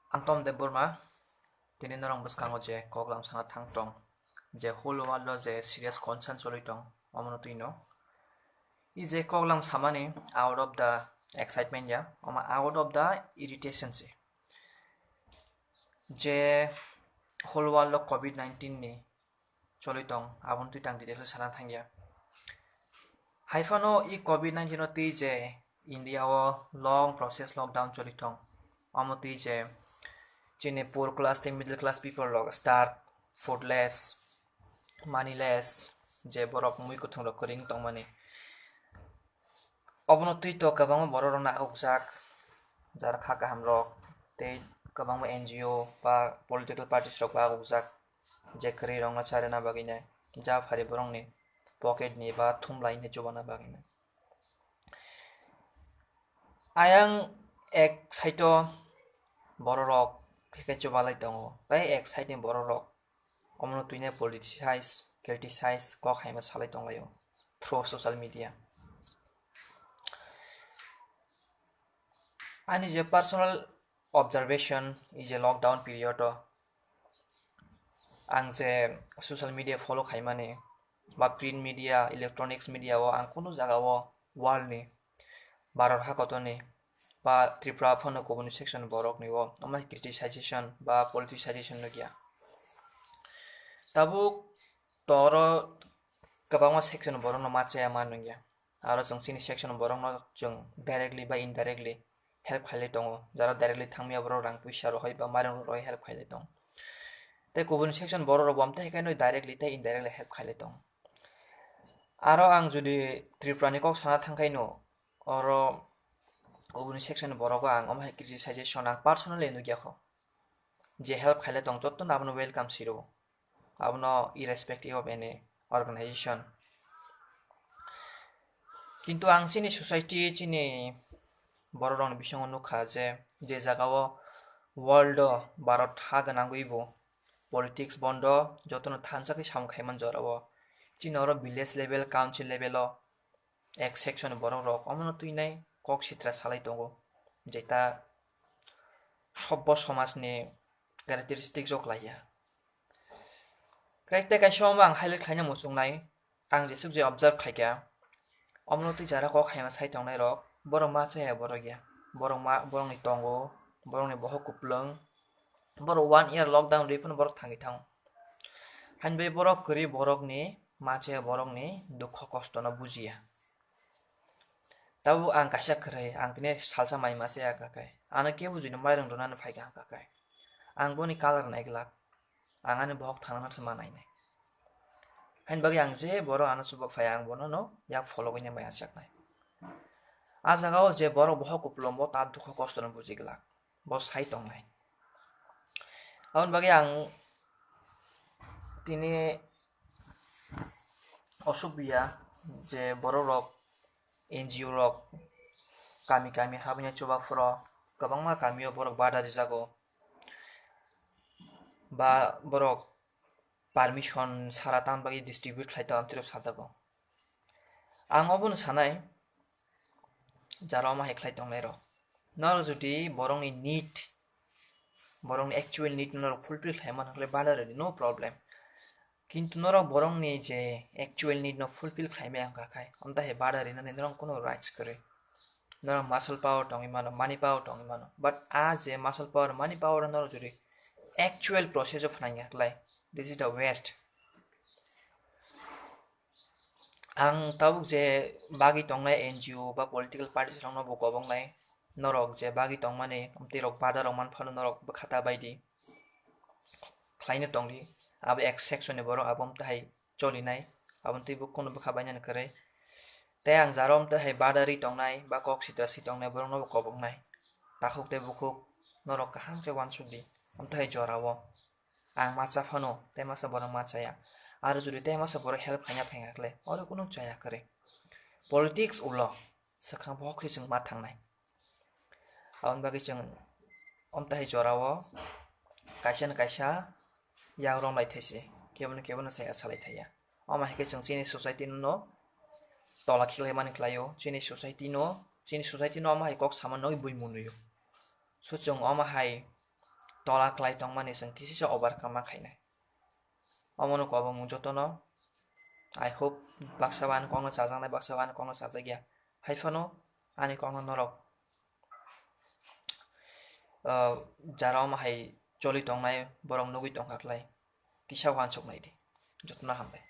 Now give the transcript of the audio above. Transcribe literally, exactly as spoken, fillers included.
Ang Tom Debbarma, tini norok bwskango je koklam sana thang tong, je whole world o je serious concern choli tong, omono twino. I je koklam samani out of the excitement ya, omo out of the irritation se. Je whole world o covid nineteen ni choli tong, aboni twi tang details sana thangya. Hai phano i covid nineteen o twi je India o long process lockdown choli tong, omo twi je chini poor class tei middle class people rok starve, foodless, moneyless, je borok mui kuthung rok kwrwi wng tongmani. Obono twi to kwbangma borok rokno agukjak, jara kha kaham rok tei kwbangma N G O ba political parties rok bo agukjak, je kwrwi rokno charina bagwi nai, ja phari borokni pocket ni ba thumlaini chubana bagwi nai. Ayang ek side o borok rok khe khe chubalai tongo, tei ek side ni borok rok omono twino politicize, criticize, kok haima salai tonglaio through social media. Ani je personal observation, i je lockdown period o ang je social media follow khaimani ba print media, electronics media o ang kunu jaga o world ni, Bharat hakotoni ba Tripura phano kubuni section borok ni o omo criticization ba politicization nukya. Tabuk toro kwbangma section borokno ma chaya ma nungya. Aro chwng chini section borokno chwng directly ba indirectly help khailai tongo. Jara directly thangmaya borok rang puisa rohoi ba mairum rohoi help khailai tongo. Tei kubuni section borok rok bo amtwi hai khe no directly tei indirectly help khailai tongo. Aro ang jodi Tripura ni kok sana thang khaino, oro kubuni section ni borok o ang omo hai criticization ang personally nukya kho. Je help khailai tong jotto no abono welcome siro. Abono irrespective of any organization. Kintu ang chini society, chini borok rokni bisingo nukha je, je jaga o world o Bharat ha gwnangwi bo politics bondo, jotono thansa khe samung khaiman jora o. Chini oro village level, council level o ek section borok rok omono twinai kok sitra salai tongo, jeta sobbo somajni characteristics o klaiya. Kaisa kaisa omo ang highlight khlaina muchungnai, ang jesuk je observe khaikha, omono twi jara kok haima sai tongnai rok, borok ma chaya borok ya, borok ma, borokni tongo, borokni bohok kuplung, borok one year lockdown rwi phano borok thangwi thango. Hainbai borok kwrwi borokni ma chaya borokni dukho kosto no bujiya. Tabuk ang kaisa kwrwi, ang tini salsa mai masa ya kakai. Ano kebo juni mairung rwnani phaikha ang kakai. Ang boni colour naiglak. Ang ani bohok thangna se ma nainai. Haini bagwi ang je borok ano chubak phai, ang bono no yak fologwi nai mai achaknai. A jaga o je borok bohok kupulung bo ta dukho kosto no bujiglak. Bo sai tongnai. Aboni bagwi ang tini osuk biya je borok rok, N G O rok kami kami habwina chuba phuro, kwbangma kami o borok bada rijago, ba borok permission sara tamni bagwi distribute khlai tong amtwrwk sajago. Ang obono sanai, jara omo hai khlai tongnai rok. Norok jodi borokni need, borokni actual need norok fulfill khlai mano khlai bada rwdi, no problem. Kintu norok borokni je actual need no fulfill khlai maya wngkha khai, omta hai bada rinani norok kuno rights kwrwi. Norok muscle power tongwi mano, money power tongwi mano. But a je muscle power, money power norok jodi actual process o phnangya khlai, this is the waste. Ang tabuk je bagwi tongnai N G O ba political parties rokno bo koboknai, norok je bagwi tongmani, amtwi rok bada rok man phano norok bwkha ta baidi khlaino tongdi. Abo ek section ni borok abo amtwi hai cholinai, aboni twi bo kunu bwkha bainani kwrwi. Tei ang jaro amtwi hai bada ri tongnai ba kok sitra si tongnai borokno bo koboknai. Takhuk tei bukhuk norok kaham khe uansukdi, amtwi hai jorao. Ang ma cha phano, tei masa borok ma chaya. Aro jodi tei masa borok help khaina phaikha khle, oro kunu chaya kwrwi. Politics ulo, swkang bohok khe chwng ma thangnai. Aboni bagwi chwng omtahai jorao kaisa na kaisa yak romlai thaise, kebono kebono chaya salai thaiya. Omo hai khe chwng chini society no tola khiklaimani khlaio, chini society no, chini society no omo hai kok sama nogwi bui munuyo. So chwng omo hai tola klai tongmani chwng kisisa overcome ma khainai. Omono kobong jotono, I hope baksa bo ani kokno chajaknai, baksa bo ani kokno chajakya. Haiphano ani kokno norok, ah, jara omo hai choli tongnai borok nugwi tongkha khlai, kisa uansuk nai di. Jotono hambai.